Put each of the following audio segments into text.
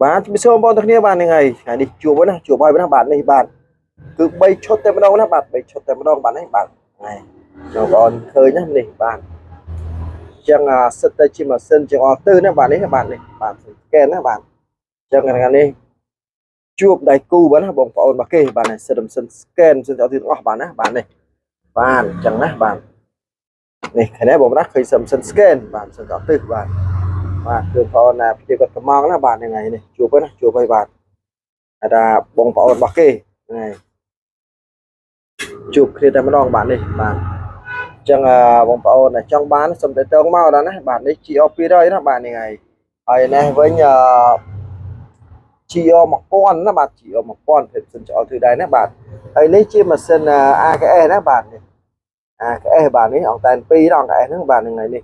បាទជំរាបសួរបងប្អូនទាំងគ្នាបាទហ្នឹងហើយថ្ងៃនេះជួបណាជួបហើយណាបាទនេះបាទគឺ3ឈុតតែម្ដងណាបាទ3ឈុតតែម្ដងបាទនេះបាទហ្នឹងបងប្អូនឃើញណានេះបាទចឹងសិតតែជាម៉ាស៊ីនចង្អុលទិសណាបាទនេះបាទនេះបាទស្កេនណាបាទចឹងថ្ងៃនេះជួបដៃគូបាទណាបងប្អូនរបស់គេបាទសិតម៉ាស៊ីន scan ម៉ាស៊ីនចង្អុលទិសទាំងអស់បាទណាបាទនេះបាទចឹងណាបាទនេះឃើញទេបងប្អូនណាឃើញម៉ាស៊ីន scan បាទម៉ាស៊ីនចង្អុលទិសបាទបាទគឺបងប្អូនណាព្យាគាត់កំងណាបាទហ្នឹងហើយនេះជួបហើយណាជួបហើយបាទហៅថាបងប្អូនរបស់គេហ្នឹងហើយជួបគ្នាតែម្ដងបាទនេះបាទអញ្ចឹងបងប្អូនដែលចង់បានសូមតេតងមកដល់ណាបាទនេះ GR 200ណាបាទនេះហើយហើយនេះវិញអឺ GR 1000ណាបាទ GR 1000ភេទម៉ាស៊ីនចង្អុលទិសដែរណាបាទហើយនេះជាម៉ាស៊ីន AKS ណាបាទនេះ AKS បាទនេះអង្តែន2ដល់ AKS ហ្នឹងបាទហ្នឹងហើយនេះ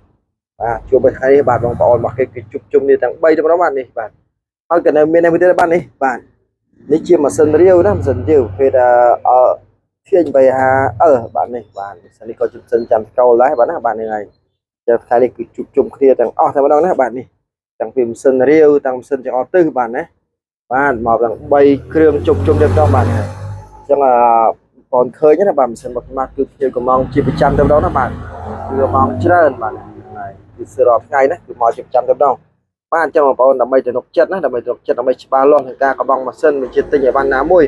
បាទជួបไปថ្ងៃនេះបាទបងប្អូនរបស់គេគឺជួបជុំនេះទាំង3តែម្ដងបាទនេះបាទហើយក៏នៅមាននេះមួយទៀតបាទនេះបាទនេះជាម៉ាស៊ីនរាវណាម៉ាស៊ីនរាវភេទអឺធាញ 350L បាទនេះបាទម៉ាស៊ីននេះក៏ជាម៉ាស៊ីនចាំស្កូលដែរបាទណាបាទនេះហើយចាំថ្ងៃនេះគឺជួបជុំគ្នាទាំងអស់តែម្ដងណាបាទនេះទាំងពីម៉ាស៊ីនរាវទាំងម៉ាស៊ីនចង្អុលទិសបាទណាបាទមកទាំង3គ្រឿងជុំជុំទៀតម្ដងបាទនេះអញ្ចឹងអឺបងឃើញណាបាទម៉ាស៊ីនរបស់ខ្ញុំគឺភ្ញៀវកំងជាប្រចាំតែម្ដងណាបាទគឺកំងច្រើនបាទហ្នឹងហើយគឺសរាល់ថ្ងៃណាគឺមកជាប្រចាំតែម្ដងបាទអញ្ចឹងបងប្អូនដើម្បីទំនុកចិត្តណាដើម្បីទំនុកចិត្តដើម្បីច្បាស់លាស់ក្នុងការកំងម៉ាស៊ីនបញ្ជាទិញឲ្យបានណាមួយ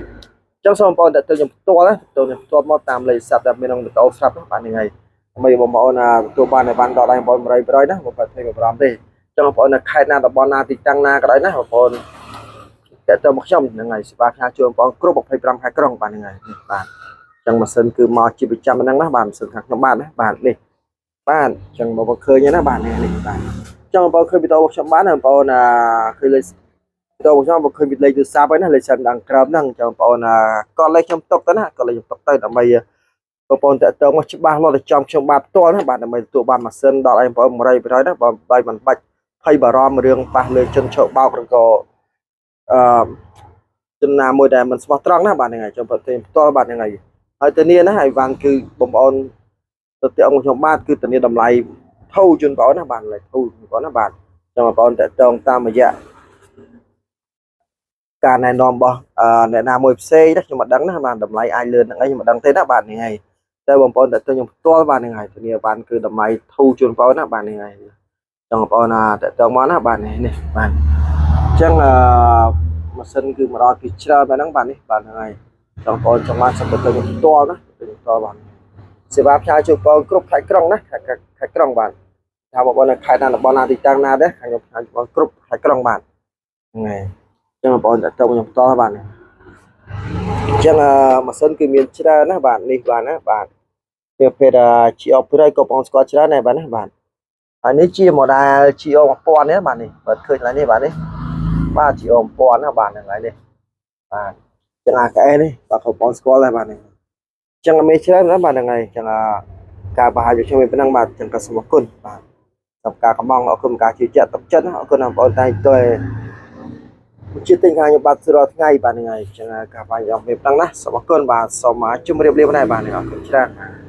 អញ្ចឹងសូមបងប្អូនតើទៅខ្ញុំផ្ទាល់ណាទៅខ្ញុំផ្ទាល់មកតាមលេខស័ព្ទដែលមានក្នុងវីដេអូស្រាប់ណាបាទហ្នឹងហើយដើម្បីបងប្អូនទទួលបានឲ្យបានដល់ដៃបងប្អូន100%ណាបងប្អូន20ទេអញ្ចឹងបងប្អូននៅខេត្តណាតំបន់ណាទីតាំងណាក៏ដោយណាបងប្អូនតើទៅមកខ្ញុំហ្នឹងហើយសេវាផ្ញើជូនបងប្អូនគ្រប់25ខេត្តក្រុងបាទហ្នឹងហើយនេះបាទអញ្ចឹងម៉ាស៊ីនគឺមកជាប្រចាំហ្នឹងណាបាទម៉ាស៊ីនខាងខ្ញុំបាទណាបាទនេះបាទអញ្ចឹងបងប្អូនឃើញណាបាទនេះនេះបាទអញ្ចឹងបងប្អូនឃើញវីដេអូរបស់ខ្ញុំបាទបងប្អូនអាឃើញលេខវីដេអូរបស់ខ្ញុំបងឃើញពីលេខទូរស័ព្ទហើយណាលេខសិនដល់ក្រោមហ្នឹងអញ្ចឹងបងប្អូនអាកត់លេខខ្ញុំទុកទៅណាកត់លេខខ្ញុំទុកទៅដើម្បីបងប្អូនតាក់ទងមកច្បាស់លាស់ទៅចំខ្ញុំបាទផ្ទាល់ណាបាទដើម្បីទទួលបានម៉ាស៊ីនដល់ឲ្យបងប្អូន100%ណាបើបាយមិនបាច់ភ័យបារម្ភរឿងប៉ះលើជនឆោបោកឬក៏អឺជនណាមួយដែលមិនស្មោះត្រង់ណាបាទហ្នឹងហើយចំប្រទេសផ្ទាល់បាទហ្នឹងហើយហើយធានាណាអីវ៉ាន់គឺបងប្អូនទៅទីអង្គខ្ញុំបាទគឺធានាតម្លៃធូរជូនបងប្អូនណាបាទតម្លៃធូរបងប្អូនណាបាទចាំបងប្អូនតាក់ទងតាមរយៈការណែនាំរបស់អ្នកណាមួយផ្សេងណាខ្ញុំមិនដឹងណាបាទតម្លៃអាចលឿនហ្នឹងអីខ្ញុំមិនដឹងទេណាបាទនេះហើយតែបងប្អូនតាក់ទងខ្ញុំផ្ទាល់បាទហ្នឹងហើយធានាបានគឺតម្លៃធូរជូនបងប្អូនណាបាទនេះហើយចង់បងប្អូនណាតាក់ទងមកណាបាទនេះនេះបាទអញ្ចឹងអឺម៉ាស៊ីនគឺមកដល់គឺច្រើនបែបហ្នឹងបាទនេះបាទហ្នឹងហើយចង់បងប្អូនចង់បានសុំទៅខ្ញុំផ្ទាល់ណាទៅខ្ញុំផ្ទាល់បាទសេវាផ្ញើជូនបងប្អូនគ្រប់ខេត្តក្រុងណាខេត្តខេត្តក្រុងបាទថាបងប្អូននៅខេត្តណាតំបន់ណាទីតាំងណាដែរខាងខ្ញុំផ្ញើជូនបងប្អូនគ្រប់ខេត្តក្រុងបាទហ្នឹងហើយអញ្ចឹងបងប្អូនតាក់ទងខ្ញុំផ្ទាល់បាទអញ្ចឹងអឺម៉ាស៊ីនគឺមានច្រើនណាបាទនេះបាទណាបាទប្រភេទ GR 200ក៏បងប្អូនស្គាល់ច្រើនដែរបាទណាបាទហើយនេះជា model GR 1000នេះបាទនេះបើឃើញកន្លែងនេះបាទនេះបាទ GR 1000ណាបាទហ្នឹងហើយនេះបាទចឹង AKS នេះបាទក៏បងប្អូនស្គាល់ដែរបាទនេះចឹងអត់មានច្រើនណាបាទហ្នឹងហើយចឹងការបង្ហាញរបស់ខ្ញុំមានប៉ុណ្ណឹងបាទចឹងក៏សូមអរគុណបាទសម្រាប់ការកំងអរគុណការជឿជាក់ទុកចិត្តណាអរគុណបងប្អូនតែងតែជាទិញខាងខ្ញុំបាទរាល់ថ្ងៃបាទហ្នឹងហើយចឹងការបង្ហាញរបស់មានប៉ុណ្ណឹងណាសូមអរគុណបាទសូមជម្រាបលាដែរបាទអរគុណច្រើនបាទ។